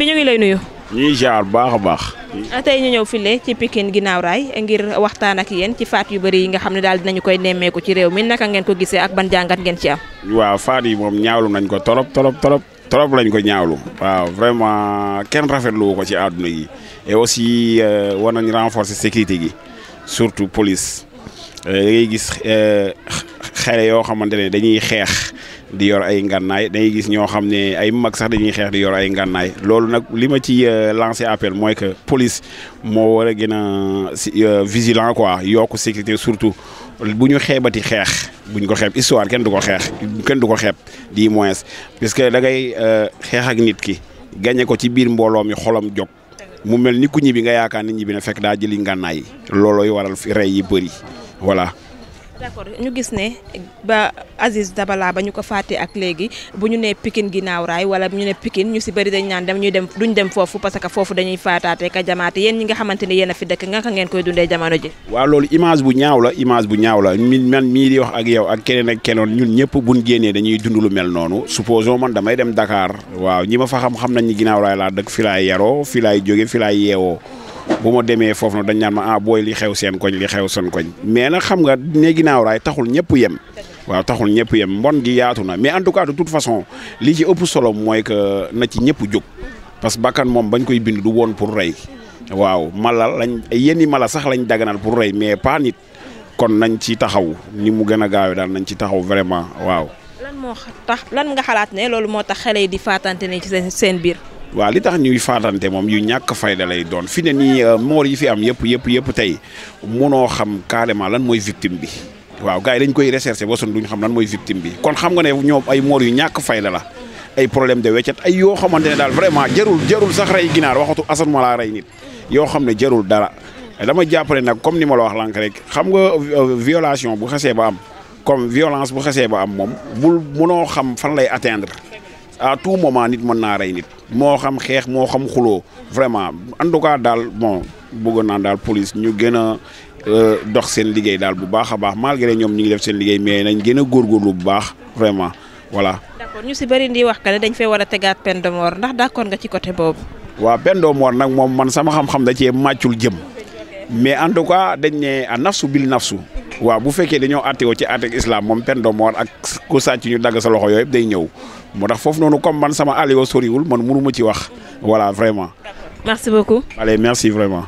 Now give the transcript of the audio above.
bi ñu ngi lay nuyu. ñuy jaar baax a baax. tey ñu ñëw file ci Pikine ginnaaw raay ngir waxtaan ak yéen ci faat yu bëri yi nga xam ne daal dinañu koy nemmeeku ci réew mi naka ngeen ko gisee ak ban jàngat ngeen ci am. waaw faat yi moom ñaawlu nañ ko trop lañ ko ñaawlu. waaw vraiment kenn rafetlu ko ci àdduna yi et aussi war nañ renforcer sécurité gi surtout police da ngay gis xale yoo xamante ne dañuy xeex di yor ay ngànnaay dañuy gis ñoo xam ne ay mag sax dañuy xeex di yor ay ngànnaay loolu nag li ma ci lancé appel mooy que police moo war a gën a vigilant quoi yokk sécurité surtout bu ñu xeebati xeex buñ ko xeeb histoire kenn du ko xeex kenn du ko xeeb di moins puisque da ngay xeex ak nit ki gagné ko ci biir mbooloo mi xolam jóg mu mel ni ku ñibbi nga yaakaar ni ñibbi na fekk daa jëli ngànnaay yi loolooy waral rey yi bëri voilà. d'accord ñu gis ne ba Aziz Dabala ba ñu ko fàtte ak léegi bu ñu nee Pikine ginnaaw raay wala ñu ne Pikine ñu si bëri dañ naan duñ dem foofu parce que foofu dañuy faataate ka jamaate yéen ñi nga xamante ne yéen a fi dëkk nga ngeen koy dundee jamono ji. waaw loolu image bu ñaaw la man mii di wax ak yow ak keneen ak kenoon ñun ñëpp buñ génnee dañuy dund lu mel noonu supposons man damay dem Dakar waaw ñi ma fa xam nañ ni ginnaaw raay laa dëkk fi laay yaroo fi laay jóge fi laay yeewoo bu ma demee foofu nag dañ naan ma booy li xew seen koñ li xew seen koñ mais nag xam nga ne ginnaaw raay taxul ñëpp yem waaw taxul ñëpp yem mbon gi yaatu na mais en tout cas de toute façon li ci ëpp solo mooy que na ci ñëpp jóg parce que bakkan moom bañ koy bind du woon pour rey waaw mala lañ yenni mala sax lañ daganal pour rey mais pas nit kon nañ ci taxaw ni mu gën a gaawee daal nañ ci taxaw vraiment waaw. lan nga xalaat ne loolu moo tax xale yi di faatante ne ci seen biir. waaw li tax ñuy faatante moom yu ñàkk fayda lay doon fi ne nii moor yi fi am yëpp tey munoo xam carrément lan mooy victime bi waaw gars yi dañ koy recherché ba son duñ xam lan mooy victime bi kon xam nga ne ñoom ay moor yu ñàkk fayda la ay problème de weccet ay yoo xamante ne daal vraiment jarul sax rey ginaar waxatu asan ma laa rey nit yoo xam ne jarul dara dama jàppale nag comme ni ma la wax lànk rek xam nga violation bu xasee ba am comme violence bu xasee ba am moom munoo xam fan lay atteindre à tout moment nit mën naa rey nit moo xam xeex moo xam xuloo vraiment en tout cas daal bon bëggoon naa daal police ñu gën a dox seen liggéey daal bu baax a baax malgré ñoom ñu ngi def seen liggéey mais nañ gën a góorgóorlu bu baax vraiment voilà. d'accord ñu si bëri di wax que ne dañ fee war a tegaat peine de mort ndax d'accord nga ci côté boobu. waaw peine de mort nag moom man sama xam-xam da cee màccul jëm mais en tout cas dañ ne a nafsu bil nafsu waaw bu fekkee dañoo àttewoo ci àtteeg islam moom peine de mort ak ku sàcc ñu dagg sa loxo yooyu yëpp day ñëw moo tax foofu noonu comme man sama alio soriwul man mënu ma ci wax voilà vraiment. merci beaucoup. allez merci vraiment.